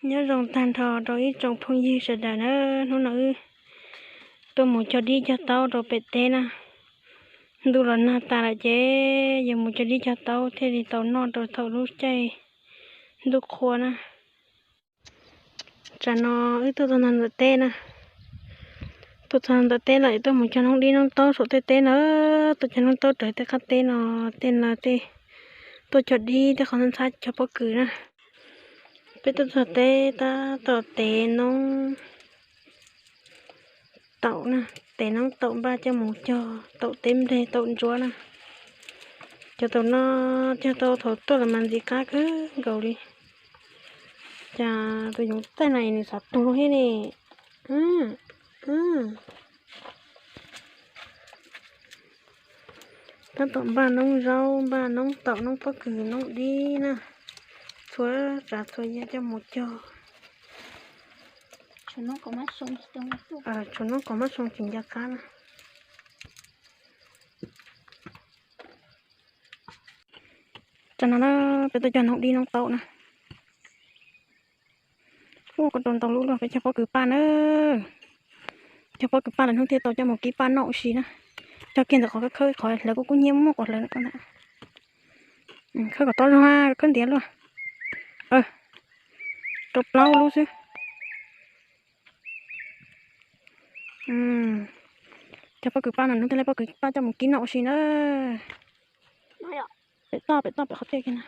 Nyob zoo tag nrho rau ib tsoom phooj ywg sawv daws na, hnub no wb tuaj mus cog dib cog taub rau pem teb na. Ntuj los nag tas lawm ces yuav mus cog dib cog taub thiaj li tau noj rau thaum lub caij ntuj qhua na. Tsam no wb tuaj txog ntawm teb na, tuaj txog ntawm teb lawm tuaj mus cog noob dib noob taub saum tej teb na, tuaj cog noob taub raws tej qab teb no, tej no tej tuaj cog dib tej qhov ntxhab ntxhab cog pob kws na. Peb tuaj txog teb tab tom tev noob taum na, tev noob taum npaj coj mus cog taum teb nplej taum ntsuab na. Cog taum no cog tau thaum tuaj los mas ntxim qab kawg nkaus li. Cas tus yoov txaij no es nws xav tuag thiab ne. Tab tom npaj noob zaub, npaj noob taum, noob pob kws, noob dib na, txhua tsav txhua yam coj mus cog. Tshuav noob kom mab soo tsis nco qab na. Tam no na, peb tuaj cog noob dib noob taub na. Ua koj rau ntau lub luaj, peb cog pob kws paj na. Cog pob kws paj lawm hnub thiaj tau coj mus kib paj noj ua si na. Cog kiag ntawm qhov khawb khawb qhov hlawv kuj kub hnyiab muaj qhov hlawv no. Khawb kom tob zog, khawb ntiav luaj. Rau plaub lub xwb. Cog pob kws paj no hnub thiaj li pob kws paj coj mus kib noj ua si na. Pem toj, pem toj, pem qhov tiaj kiag na.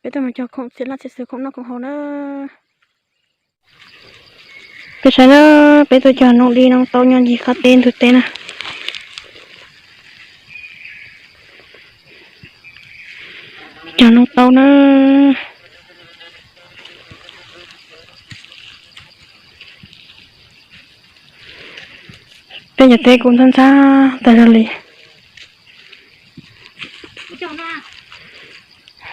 Peb tuaj mus cog khoom txhia laj txhia xwm khoom noj khoom haus na. Peb saib na, peb tuaj cog noob dib noob taub nyob ncig qab teb ntug teb na. Cog noob taub na. Peb cov teb kuj ntxhab ntxhab tas zog li.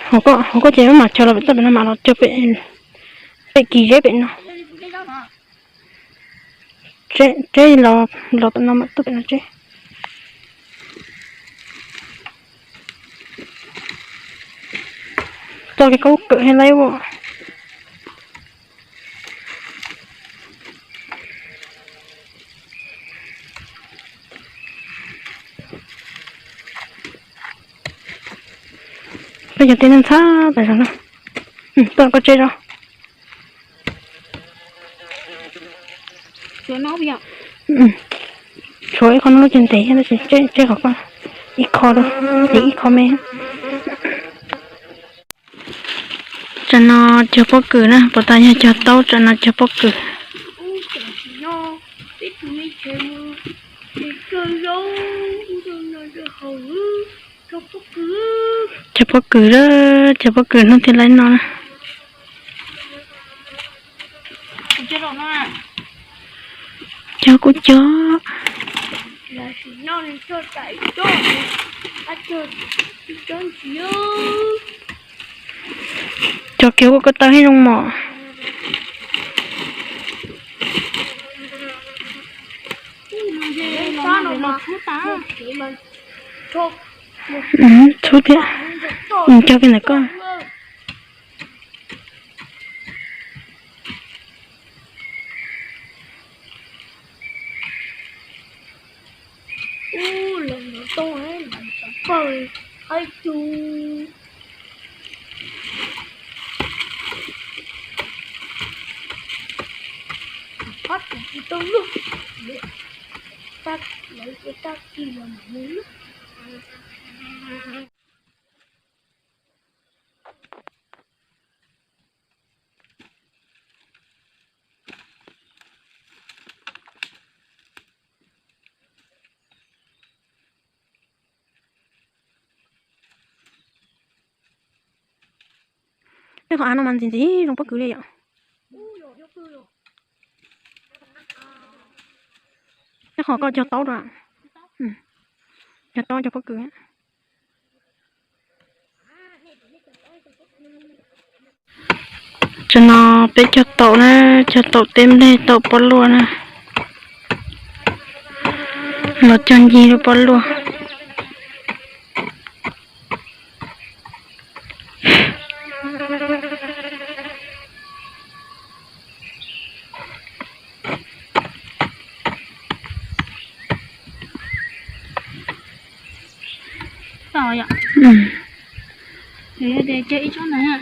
Hauv koj ces maj mam cog los pem toj pem no mam los cog pem, pem kis zeb pem no. Tseb los, los pem no mam tuaj pem no tseb. Txoj kev kaub kawm thiab lauj. Peb cov teb ntxhab tas zog na. Tuaj koj tseb zog. Tshuav ib qho no lub ceg ntev thiab tab sis tseb qhov ko ib qho rau, ces ib qho me. Tsam no cog pob kws na, puas tas yog cog taub, tsam no cog pob kws. Cog pob kws, cog pob kws hnub thiaj li noj na. Cog kuj cog. Cog kiag ua koj taw thiab zoo mom. Txhub thiab. Cog kiag ntawm koj. Tej qhov av no mas ntxim ntxim zoo pob kws li yom. Tej qhov koj cog taub rau, cog taub cog pob kws. Tsam no peb cog taum na, cog taum teb nplej taum pob luaj na. Los cog ncig lub pob luaj. Ces ib tsob ntawd.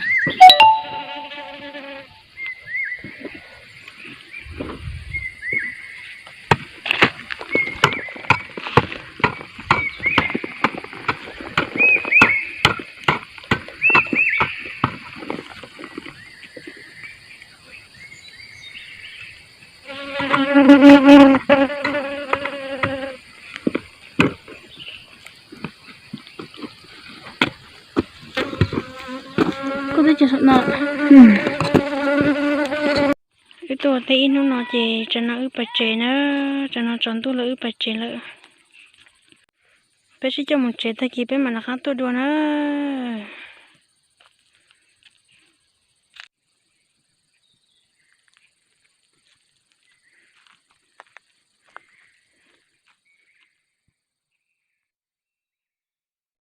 Koj twb tsis no. Wb tuaj teb ib hnub no ces tsam no wb pais tsev na, tsam no tsaus ntuj lawm wb pais tsev lawm. Peb sib coj mus tsev tag kis peb mam rov qab tuaj dua na.